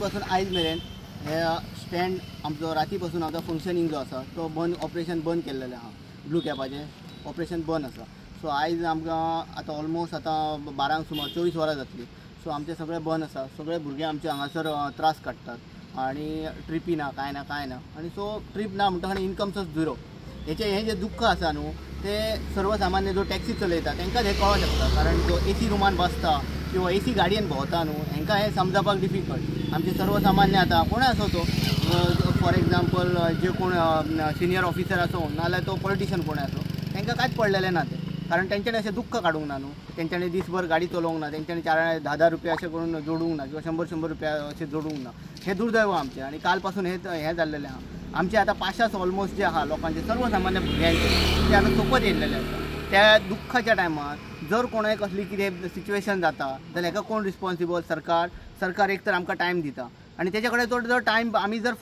पासून आयज मेरेन हे स्टँड आमचो राती पासून आतां फंक्शनींग जो आसा तो बंद, ऑपरेशन बंद केल्लेलें आहा. ब्लू कॅबाचें ऑपरेशन बंद आसा. सो आयज आमकां आतां ऑलमोस्ट आतां 12 सुमार 24 वरां जातली. सो आमचें सगळें बंद आसा. सगळे भुरगे आमचे हांगासर त्रास काडटात आनी ट्रिपी ना, कांय ना, कांय ना. आनी सो ट्रीप ना म्हणटकच इनकम सोर्स झिरो. हेचें हें जें दुख्ख आसा न्हू तें सर्वसामान्य जो टॅक्सी चलयता तांकांच हें कळोंक शकता. कारण जो एसी रुमान बसता किंवा एसी गाडयेन भोंवता न्हू हेंकां हें समजपाक डिफिकल्ट. आमचे सर्वसामान्य आतां कोणूय आसो तो, फॉर एग्जाम्पल जे कोण सिनियर ऑफिसर आसूं नाजाल्यार तो पॉलिटिशियन कोणूय आसूं, तांकां कांयच पडलेलें ना तें. कारण तेंच्यांनी अशें दुख्ख काडूंक ना न्हू, तेंच्यांनी दीसभर गाडी चलोवंक ना, तेंच्यांनी 4 10 रुपया अशें करून जोडूंक ना किंवा 100 100 रुपया अशें जोडूंक ना. हें दुर्दैव आमचें. आनी काल पासून हें जाल्लेलें आहा. आमचे आतां पाशास ऑलमोस्ट जे आहा लोकांचे सर्वसामान्य भुरग्यांचे ते आतां सोंपत येयल्लेले आसा. त्या दुख्खाच्या टायमार जर कोणाय कसली कितें सिच्युएशन जाता जाल्यार हेका कोण रिस्पॉन्सिबल? सरकार. सरकार एक तर आमकां टायम दिता आनी तेजे कडेन तो जर टायम आमी जर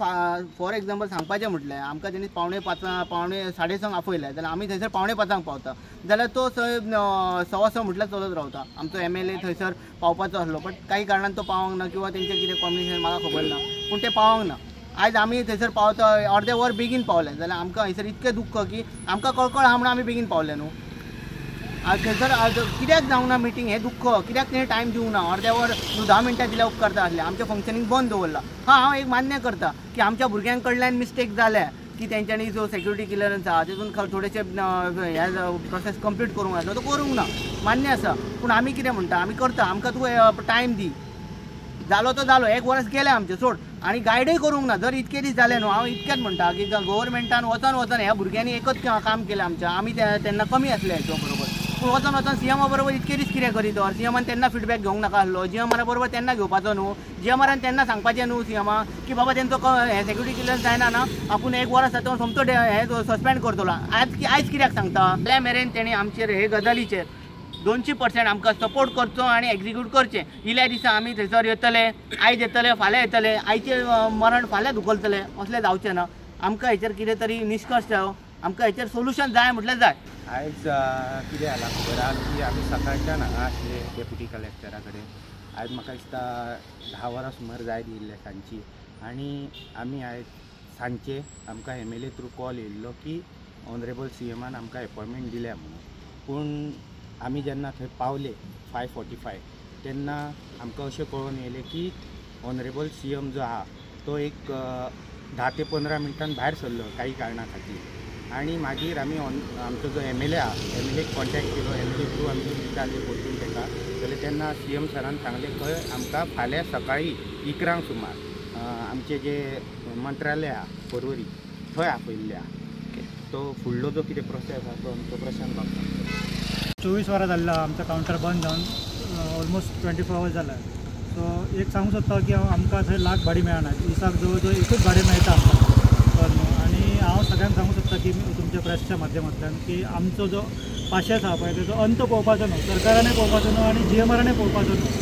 फॉर एग्जाम्पल सांगपाचें म्हटलें आमकां तेणी 4:45 4:45 आपयलें जाल्यार आमी थंयसर 4:45 पावता जाल्यार तो 6:15 म्हटल्यार चलत रावता. आमचो MLA थंयसर पावपाचो आसलो बट काही कारणान तो पावंक ना किंवा तेंचें कितें कॉम्बिनेशन म्हाका खबर ना, पूण ते पावंक ना. आयज आमी थंयसर पावता अर्दें वर बेगीन पावले जाल्यार आमकां हयसर इतकें दुख्ख की आमकां कळकळ आहा म्हणून आमी बेगीन पावले न्हू. थंयसर कित्याक जावंक ना मिटींग हें दुख्ख, कित्याक तेणें टायम दिवंक ना. अर्दें वर 10 मिनटां दिल्यार उपकारता आसलें. आमचें फंक्शनींग बंद दवरलां. हां, हांव एक मान्य करता की आमच्या भुरग्यां कडल्यान मिस्टेक जाल्या की तेंच्यांनी जो सेक्युरिटी क्लियरन्स आहा तेतून थोडेशे हे प्रोसेस कंप्लीट करूंक आसलो तो करूंक ना, मान्य आसा. पूण आमी कितें म्हणटा, आमी करता, आमकां तूं टायम दी. जालो तो जालो, एक वर्स गेलें आमचें सोड. आनी गायडूय करूंक ना. जर इतके दीस जाले न्हू, हांव इतकेंच म्हणटा की गव्हर्मेंटान वचोन वचोन ह्या भुरग्यांनी एकच काम केलें आमचें. आमी तेन्ना कमी आसले हेच्या बरोबर, पूण वचोन वचोन सीएमा बरोबर इतके दीस कितें करीत तर? सीएमान तेन्ना फिडबॅक घेवंक नाका आसलो? जीएमआरा बरोबर तेन्ना घेवपाचो न्हू? जीएमआरान तेन्ना सांगपाचें न्हू सीएमा की बाबा तेंचो हें सेक्युरिटी क्लियरन्स जायना ना, आपूण एक वर आसा तो सोमतो हें सस्पेंड करतलो. आयज कित्याक सांगता? त्या मेरेन तेणी आमचेर हे गजालीचेर 200% आमकां सपोर्ट करचो आनी एक्जिक्यूट करचें. इल्या दिसा आमी थंयसर येतले, आयज येतले, फाल्यां येतले, आयचें मरण फाल्यां धुकलतले, असलें जावचें ना. आमकां हेचेर कितें तरी निश्कर्श जायो, आमकां हेचेर सोल्युशन जाय म्हटल्यार जाय. आयज कितें जालां खबर आहा की आमी सकाळच्यान हांगा आसले डेप्युटी कलेक्टरा कडेन. आयज म्हाका दिसता 10 वरां सुमार जायत येयल्ले सांजची. आनी आमी आयज सांजचे आमकां MLA through call येयल्लो की ऑनरेबल सीएमान आमकां एपॉयंटमेंट दिल्या म्हणून. पूण आमी जेन्ना थंय पावले 5:45 तेन्ना आमकां अशें कळोन येयलें की ऑनरेबल सीएम जो आहा तो एक 10 ते 15 मिनटान भायर सरलो काही कारणा खातीर. आनी मागीर आमी आमचो जो MLA आहा MLA contact केलो. MLA through आमी विचारलें परतून ताका, जाल्यार तेन्ना सीएम सरान सांगलें खंय आमकां फाल्यां सकाळीं 11 सुमार आमचें जें मंत्रालय आहा पर्वरी थंय आपयल्लें आहा. तो फुडलो जो कितें प्रोसेस आहा तो आमचो प्रशांत बाब सांगतलो. 24 वरां जाल्लें आहा आमचो कावंटर बंद जावन, ऑलमोस्ट 24 आवर्स जाल्या. सो एक सांगूंक सोदता की आमकां थंय लाख भाडी मेळना, दिसाक जवळ जवळ एकूच भाडें मेळटा आमकां. आनी हांव सगळ्यांक सांगूंक सोदता की तुमच्या प्रेसच्या माध्यमांतल्यान की आमचो जो पाशेस आहा पळय तेजो अंत पळोवपाचो न्हू, सरकारानूय पळोवपाचो न्हू आनी जीएमआरानूय पळोवपाचो न्हू.